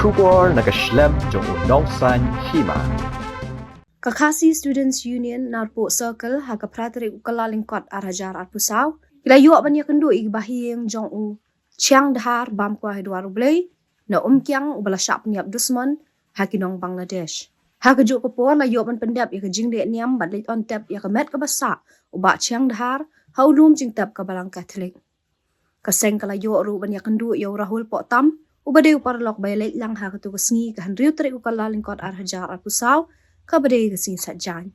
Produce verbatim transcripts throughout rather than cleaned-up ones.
Khubor na ka shlem jong u Nongsaiñ Hima. Ka Khasi Students Union Narpuh Circle ha ka phra tarik u Kyllalyngkot ar hajar arphew saw ki la ïoh ban ïakynduh ïa ki bahaïing jong u Chiang Dhar Bamkwah Haduar U Blei na Umkiang uba la shah pynïap dusmon ha ki nong Bangladesh. Ha kajuh ka por la ïoh ban pyndep ïa ka jingleh niam bad leit on tep ïa ka met kaba sah u Bah Chiang Dhar ha u lum jingtep ka Balang Katholik. Ka seng ka la ïoh ruh ban ïakynduh ïa u Rahul Pohtam uba dei u paralok ba ïaleit lang ha katu ka sngi ka hynriew tarik u Kyllalyngkot ar hajar arphew saw kaba dei ka sngi Saitjaiñ.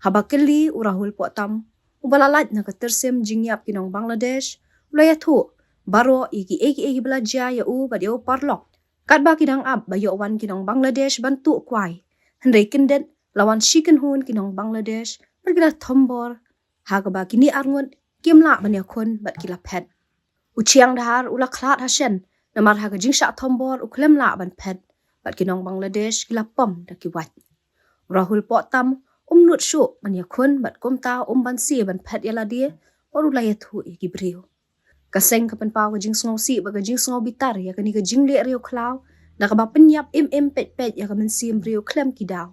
Haba kylli u Rahul Pohtam uba la lait na ka tyrsim jingïap ki nong Bangladesh u la ïathuh baroh ïa kiei kiei kiba la jia ïa u bad ïa u paralok katba ki dang ap ba ïoh wan ki nong Bangladesh ban tuh kwai. Hynrei kyndit la wan shi kynhun ki nong Bangladesh bad ki la thombor ha kaba kine arngut kim lah ban ïakhun bad ki la phet. U Chiang Dhar u la khlad ha shen namar ha ka jingshah thombor u khlem lah ban phet bad ki nong Bangladesh ki la pom da ki wait. U Rahul Pohtam um nud shuh ban ïakhun bad kumta um banse ban phet ïa lade bad u la ïathuh ïa ki briew. Ka seng ka pynpaw ka jingsngewsih bad ka jingsngewbitar ïa kane ka jingleh riewkhlaw da kaba pynïap im im peit peit ïa ka mynsiem briew khlem ki daw.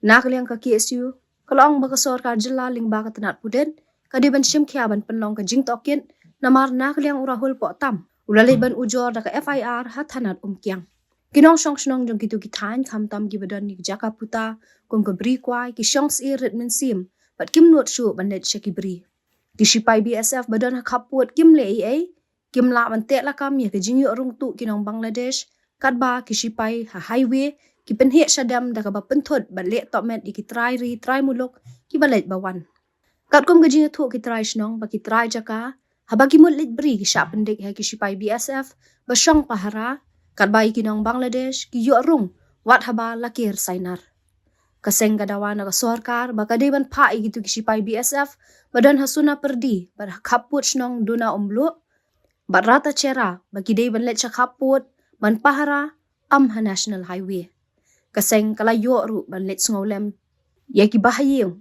Na ka liang ka K S U ka la ong ba ka sorkar jylla lyngba ka tnat pudent ka dei ban shim khia ban pynlong ka jingtohkit namar na ka liang u Rahul Pohtam u la leit ban ujor da ka F I R ha thanat Umkiang. Ki nongshong shnong jong kitu ki thaiñ khamtam kiba don ïa ki jaka puta kum ka bri kwai ki shong syier rit mynsiem bad kim nud shuh ban leit sha ki bri. Ki shipai B S F ba don ha khappud kim leh ei ei, kim lah ban teh lakam ïa ka jingïoh rung tuh ki nong Bangladesh katba ki shipai ha highway ki pynheh shadem da kaba pynthut bad leh tohmet ïa ki trai ri trai muluk kiba leit ba wan. Katkum ka jingïathuh ki trai shnong bad ki trai jaka, haba ki mut leit bri ki shah pyndik ha ki shipai B S F ba shong pahara katba ïa ki nong Bangladesh ki ïoh rung wat haba la ker sainar. Ka seng ka dawa na ka sorkar ba ka dei ban phah ïa kitu ki shipai B S F ba don ha Sunapyrdi bad ha khappud shnong Duna Umbluh bad Ratachera ba ki dei ban leit sha khappud ban pahara, ym ha National Highway. Ka seng ka la ïoh ruh ban leit sngewlem ïa ki bahaïing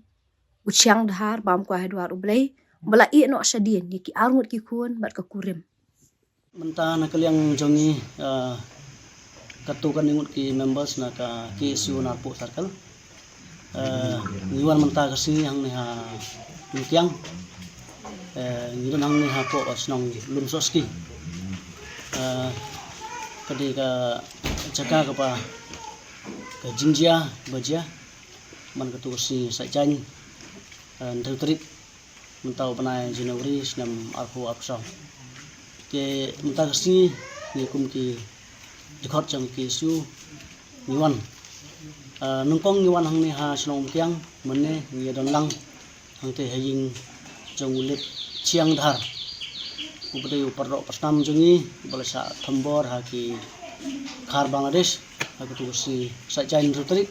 u Chiang Dhar Bamkwah Haduar U Blei ba la ïeh noh shadien ïa ki arngut ki khun bad ka kurim. Mynta na ka liang jong ngi, ah, katto katne ngut ki members na ka K S U Narpuh Circle. Eh, ngi wan mynta ka sngi hangne ha Umkiang. Eh, ngi don hangne hapoh shnong Lumsohski. Eh, ka dei ka jaka kaba ka jingjia ba jia man katto ka sngi Saitjaiñ, eh, hynriew tarik mynta u bnai January snem arphew arphew saw. Te mynta ka sngi ngi kum ki dkhot jong ki K S U ngi wan. Ah, nyngkong ngi wan hangne ha shnong Umkiang, mynne ngi don lang hangtei ha ïing jong u Late Chiang Dhar. Uba dei u paralok parsnam jong ngi uba la shah thombor ha ki khar Bangladesh ha katto ka sngi Saitjaiñ hynriew tarik.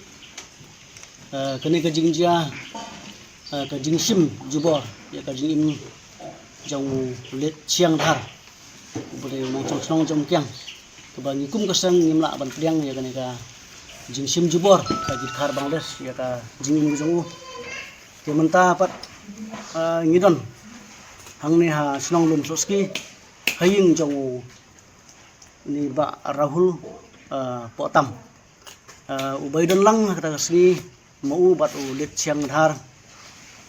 Eh, kane ka jingjia, eh, ka jingshim jubor ïa ka jingim jong u Late Chiang Dhar uba dei u nongshong shnong jong Umkiang, kaba ngi kum ka seng ngim lah ban pdiang ïa kane ka jingshim jubor ka jingkhar Bangladesh ïa ka jingim ka jong u. Te mynta pat, eh, ngi don hangne ha shnong Lumsohski ha ïing jong u ni Bah Rahul, eh, Pohtam. Eh, uba i don lang ha kata ka sngi ma u bad u Late Chiang Dhar,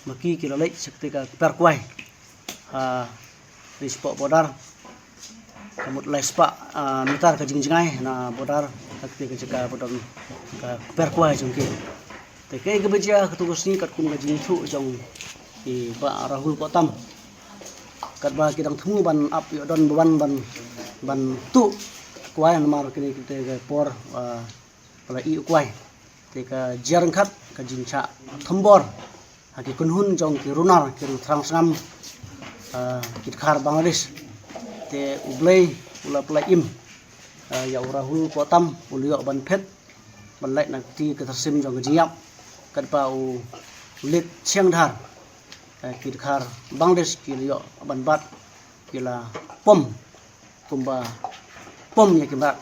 ma ki ki la leit sha kata ka kper kwai ha ri spah border. Ka mut lai spah, ah, meter ka jingjngai na border ha kata ka jaka ba don ka kper kwai jong ki. Te kaei kaba jia ha katto ka sngi katkum ka jingïathuh jong i Bah Rahul Pohtam, katba ki dang thmu ban ap ïoh don ba wan ban, ban tuh kwai namar kine kita ka por, ah, ba la ih u kwai. Te ka jia ryngkat ka jingshah thombor ha ki kynhun jong ki runar ki riewthrang sngam, ah, ki dkhar Bangladesh. Te U Blei u la pynlait im, ah, ïa u Rahul Pohtam u la ïoh ban phet ban leit na kti ka tyrsim jong ka jingïap. Katba u Late Chiang Dhar, eh, ki dkhar Bangladesh ki la ïoh ban bat, ki la pom kumba pom ïa ki mrad.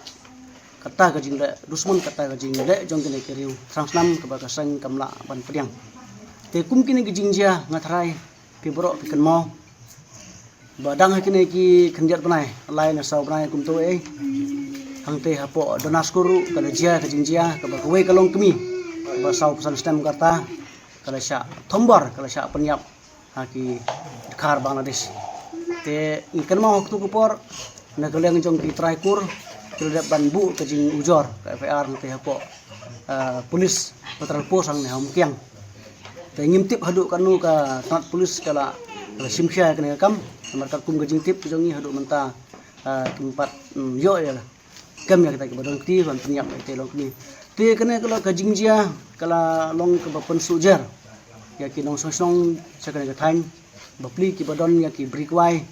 Kata ka jingleh dusmon, kata ka jingleh jong kine ki riewthrang sngam kaba ka seng kam lah ban pdiang. Te kum kine ki jingjia nga tharai phi baroh phi kynmaw ba dang ha kine ki khyndiat bnai, lai ne saw bnai kumto ei, Hangtei hapoh Donaskur ruh ka la jia ka jingjia kaba kawei ka longkmie kaba saw phew san snem ka rta ka la shah thombor, ka la shah pynïap ha ki dkhar Bangladesh. Te ngi kynmaw ha katu ka por na ka liang jong ki trai kur ki la dep ban buh ka jingujor, ka F I R hangtei hapoh, ah, police patrol post hangne ha Umkiang. Te ngim tip haduh katno ka tnat police ka la, ka la shim khia ïa kane ka kam. Namar katkum ka jingtip jong ngi haduh mynta, ah, kim pat, mm, ïoh ïa kem ïa kita kiba don kti ban pynïap ïa kita longkmie. Te kane ka la ka jingjia ka la long kaba pynsuhjer ïa ki nongshong shnong sha kane ka thaiñ bapli kiba don ïa ki bri kwai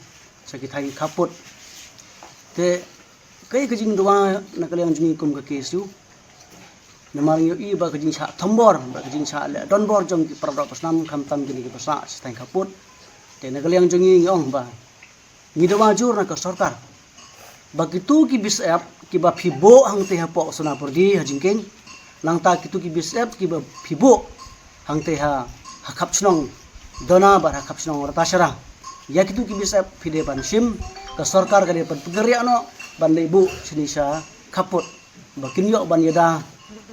sha ki thaiñ khappud. Te kaei ka jingdawa na ka liang jong ngi kum ka K S U? Namar ngi ïohi ba ka jingshah thombor, ba ka jingshah leh donbor jong ki para doh para snam, khamtam kine kiba sah sha thaiñ khappud. Te na ka liang jong ngi ngi ong ba ngi dawa jur na ka sorkar ba kitu ki B S F kiba phi buh hangtei hapoh Sonapurdi ha Jingkieng, nangta kitu ki B S F kiba phi buh hangtei ha, ha khap shnong Dona bad ha khap shnong Ratashara, ïa kitu ki B S F phi dei ban shim, ka sorkar ka dei ban pynkynriah noh ban leit buh shane sha khappud ba kin ïoh ban ïada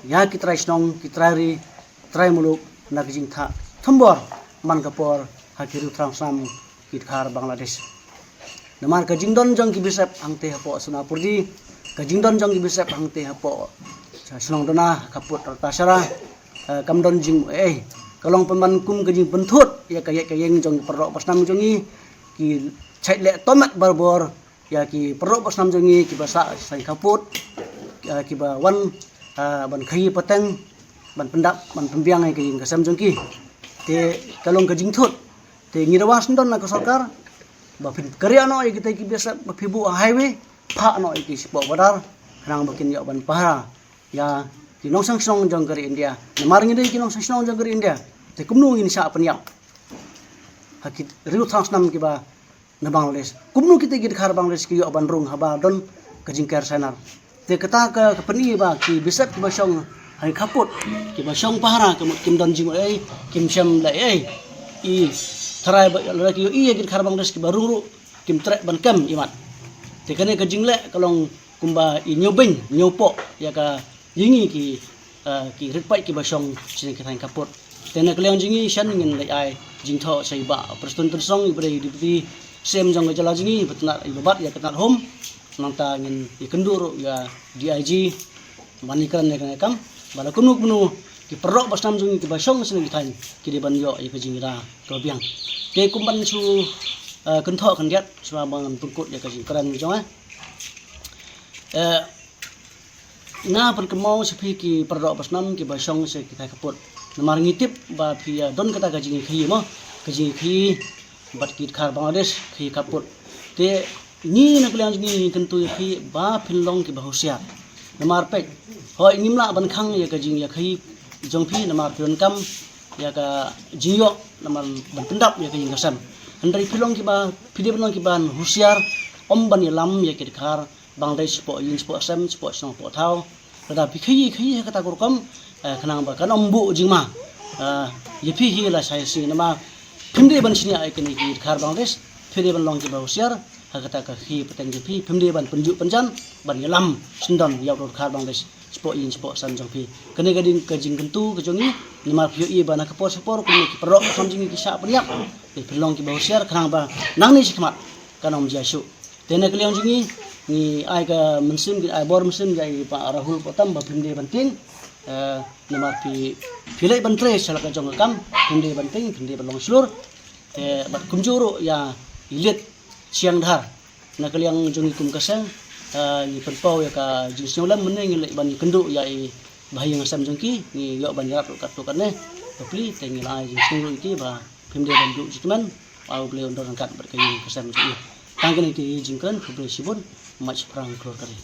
ïa ki trai shnong, ki trai ri, trai muluk na ka jingthah thombor man ka por ha ki riew thrang snam ki dkhar Bangladesh. Namar ka jingdon jong ki B S F hangtei hapoh Sonapurdi, ka jingdon jong ki B S F hangtei hapoh shnong Dona, khappud Ratashara, eh, kam don jingmut ei ei. Ka long pynban kum ka jingpynthut ïa ka ïeit ka ïeng jong ki para doh para snam jong ngi, ki shait leh tomet barabor ïa ki para doh para snam jong ngi kiba sah sha thaiñ khappud, eh, kiba wan, eh, ban khaïi pateng, ban pyndap, ban pynbiang ïa ka ïing ka sem jong ki. Te ka long ka jingthut. Te ngi dawa sngewdon na ka sorkar ba phin kynriah noh ïa kita ki B S F ba phi buh ha highway, phah noh ïa ki shapoh border, khnang ba kin ïoh ban pahara ïa ki nongshong shnong jong ka ri India. Namar ngi dei ki nongshong shnong jong ka ri India, te kumno ngin shah pynïap ha ki riew thrang snam kiba na Bangladesh? Kumno kita ki dkhar Bangladesh ki ïoh ban rung haba don ka jingker sainar? Te kata ka, ka pyni ba ki B S F kiba shong ha khappud, kiba shong pahara, ka mut kim don jingmut ei ei, kim shem leh ei ei. I tharai ba lada ki ïohi ïa ki dkhar Bangladesh kiba rung ruh kim treh ban kem imat. Te kane ka jingleh ka long kumba i ñiewbeiñ ñiewpoh ïa ka, ïa ngi ki, eh, ki rit paid kiba shong shane ki thaiñ khappud. Te na ka liang jong ngi shen ngin leit ai jingthoh sha i Bah Prestone Tynsong, iba dei i Deputy C M jong ka jylla jong ngi, iba tnat, iba bat ïa ka tnat home. Nangta ngin ïakynduh ruh ïa D I G ban ïakren ïa kane ka kam, ba la kumno kumno ki para doh para snam jong ngi kiba shong shane ki thaiñ ki dei ban ïoh ïa ka jingïada kaba biang. Te kum ban shu, eh, kynthoh khyndiat shuwa ban pynkut ïa ka jingkren jong nga. Eh, nga pynkynmaw sha phi ki para doh para snam kiba shong sha ki thaiñ khappud. Namar ngi tip ba phi ïa don kata ka jingïakhaïi mo, ka jingïakhaïi bad ki dkhar Bangladesh, khaïi khappud. Te ngi na ka liang jong ngi ngi kyntu ïa phi ba phin long kiba husiar. Namar peit, hooid ngim lah ban khang ïa ka jingïakhaïi jong phi namar phi donkam ïa ka jingïoh namar ban pyndap ïa ka ïing ka sem. Hynrei phi long kiba, phi dei ban long kiba husiar, ym ban ïalam ïa ki dkhar Bangladesh shapoh ïing shapoh sem, shapoh shnong shapoh thaw. Lada phi khaïi khaïi ha kata ka rukom, eh, khnang ba kan ym buh jingma, eh, ïa phi hi lashai shisngi namar phim dei ban shaniah ïa kine ki dkhar Bangladesh. Phi dei ban long kiba husiar ha kata ka khaïi pateng jong phi, phim dei ban pynjuh pynjan ban ïalam sngewdon ïa uto u dkhar Bangladesh shapoh ïing shapoh sem jong phi. Kane ka dei ka jingkyntu ka jong ngi, namar phi ïohi ba na ka por sha ka por kumne ki para doh para snam jong ngi ki shah pynïap. Te phin long kiba husiar khnang ba nangne shakhmat kan ym jia shuh. Te na ka liang jong ngi, ngi ai ka mynsiem, ngi ai bor mynsiem ïa i Bah Rahul Pohtam ba phim dei ban tieng, eh, namar phi, phi leit ban trei sha la ka jong ka kam, phim dei ban tieng, phim dei ban long shlur. Te bad kumjuh ruh ïa i Lit Shiang Dhar. Na ka liang jong ngi kum ka seng, eh, ngi pynpaw ïa ka jingsngewlem mynne, ngi leit ban ïakynduh ïa i bahaïing hasem jong ki, ngi ïoh ban ïarap ruh katto katne. Bapli te ngi la ai jingsngew ruh ïa ki ba phim dei ban duh jingkmen, ba U Blei un don ryngkat bad ka ïing ka sem jong i. Tang kine ki jingkren, khublei shibun, mait shaphrang khlur ka ri.